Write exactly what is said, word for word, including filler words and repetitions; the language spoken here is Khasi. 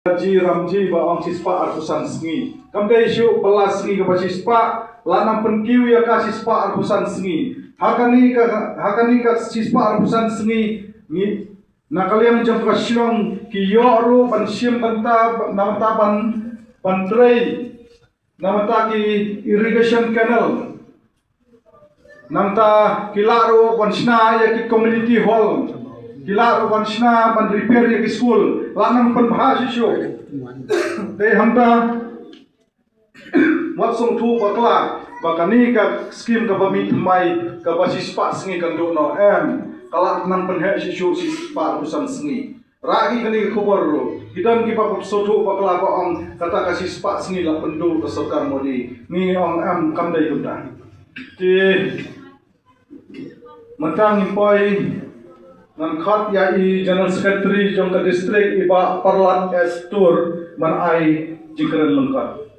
Ji Ramji ba ong shispah arphew san sngi. Kam dei shuh ba la sngi kaba shispah, la nang pynkiew ïa ka shispah arphew san sngi. Ha kane ka, ha kane ka shispah arphew san sngi, ngi, na ka liang jong ka shnong ki ïoh ruh ban shim bynta, na bynta ban, ban trei, na bynta ki irrigation canal. Nangta ki lah ruh ban shna ïa ki community hall. Ki lah ruh ban shna ban repair ïa ki school. La nang pynbha shisha. Te hangta wat sngewthuh bakla ba kane ka skim kaba mih thymmai kaba shispah sngi kan duh noh, em. Ka la nang pynheh shisha shispah arphew san sngi. Rah ki kane ka khubor ruh. Ki don kiba sngewthuh bakla ba ong kata ka shispah sngi la pynduh ka sorkar Modi. Ngi ong em, kam dei kumta. Te mynta ngin poi, ngan khot ïa i General Secretary jong ka district, i Bah Parlat S Tur, ban ai jingkren lyngkot.